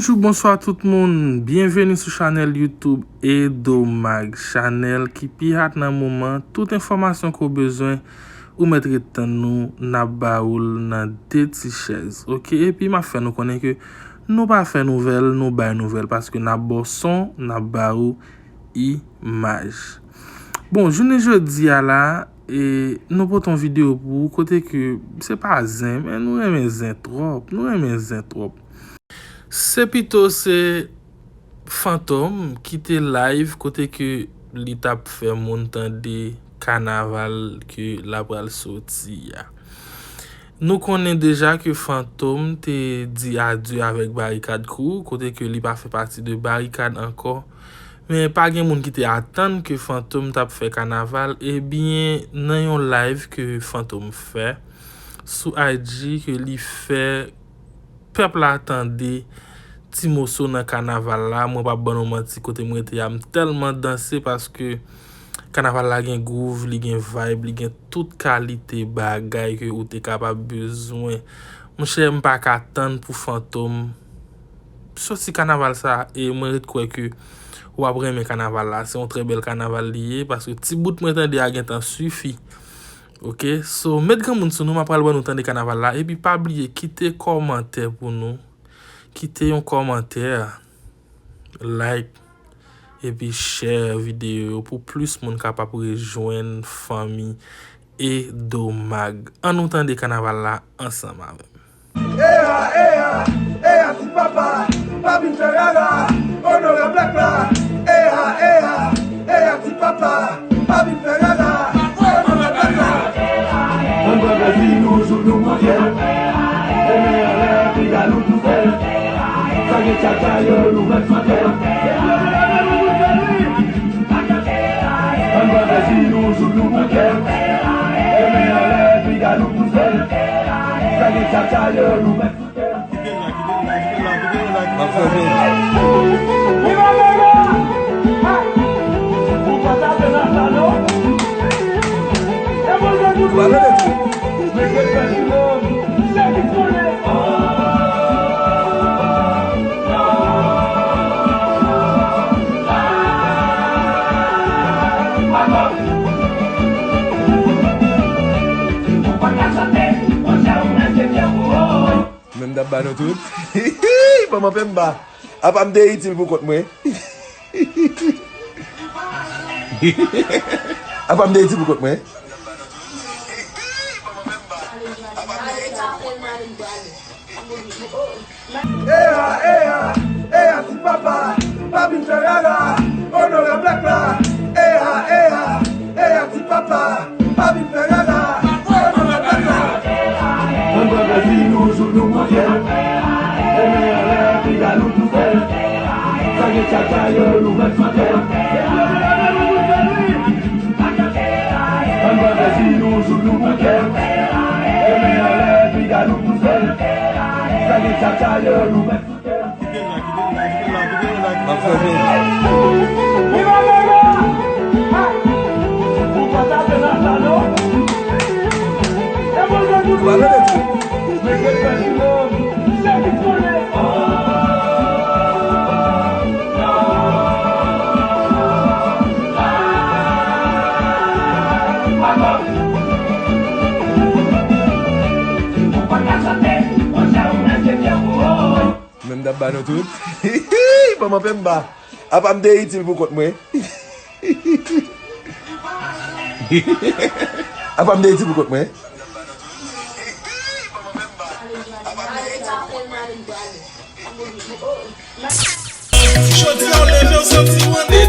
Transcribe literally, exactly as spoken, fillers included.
Bonjou, bonswa tout moun. Byenveni sou chanèl YouTube Edomag, chanèl ki pi hot nan moman. Tout enfòmasyon ke w bezwen, ou mèt ret tann nou, n ap ba ou l nan de ti chèz. Oke, epi m ap fè nou konnen ke nou pa fè nouvèl, nou bay nouvèl, paske n ap ba w son, n ap ba ou imaj. Bon, jounen jodi a la, e, nou pote yon videyo pou ou kote ke se pa zen, men nou renmen zen twòp, nou renmen zen twòp. Se pito se Fantom ki te live kote ke li t ap fè moun tande kanaval ke l ap pral soti a. Nou konnen deja ke Fantom te di adye avèk Barikad Crew, kote ke li pa fè pati de Barikad ankò. Men pa gen moun ki te atann ke Fantom t ap fè kanaval. Ebyen, nan yon live ke Fantom fè sou I G ke li fè pèp la tande ti moso nan kanaval la, mwen p ap ban nou manti, kote m rete a, m tèlman danse paske kanaval la gen groove, li gen vibe, li gen tout kalite bagay ke ou te kapab bezwen. Monchè, m pa ka tann pou Fantom soti kanaval sa, e mwen ret kwè ke w ap renmen kanaval la. Se yon trè bèl kanaval li ye, paske ti bout mwen tande a gentan sifi. Oke, so, met granmoun sou nou, m ap pral ban nou tande kanaval la, epi pa bliye kite kòmantè pou nou, kite yon kòmantè, like, epi share videyo yo pou plis moun kapab rejwenn fanmi Edomag. Ann nou tande kanaval la ansanm avè m. Eya, eya, eya, ti papa, pa vin fè rara, onore blèk la. Eya, eya, eya, ti papa, pa vin fè rara, onore blèk la. Ann pran plezi nou, jouk nou pran fyèl. Enmen anlè, piga nou tou fèl. Sa gen tchatcha yo, nou mèt chante. Ann pran plezi nou, jouk nou pran fyèl. Enmen anlè, piga nou tou fèl. Sa gen tchatcha yo, nou mèt chante. Men m t ap ba nou tout. Kòman fè m ba? Apa m te itil pou kont mwen? Apa m te itil pou kont mwen? Eya, eya, eya, ti papa, pa vin fè rara, onore blèk la. Eya, eya, eya, ti papa, pa vin fè rara, onore blèk la. Ann pran plezi nou, jouk nou pran fyèl. Enmen anlè, piga nou tou fèl. Sa gen tchatcha yo, nou mèt chante. Ann pran plezi nou, jouk nou pran fyèl. Enmen anlè, piga nou tou fèl. Sa gen tchatcha yo, nou mèt chante. Men m t ap ba nou tout. Kòman fè m ba? Apa m te itil pou kont mwen? Apa m te itil pou kont mwen? Jodi a w leve w santi w ande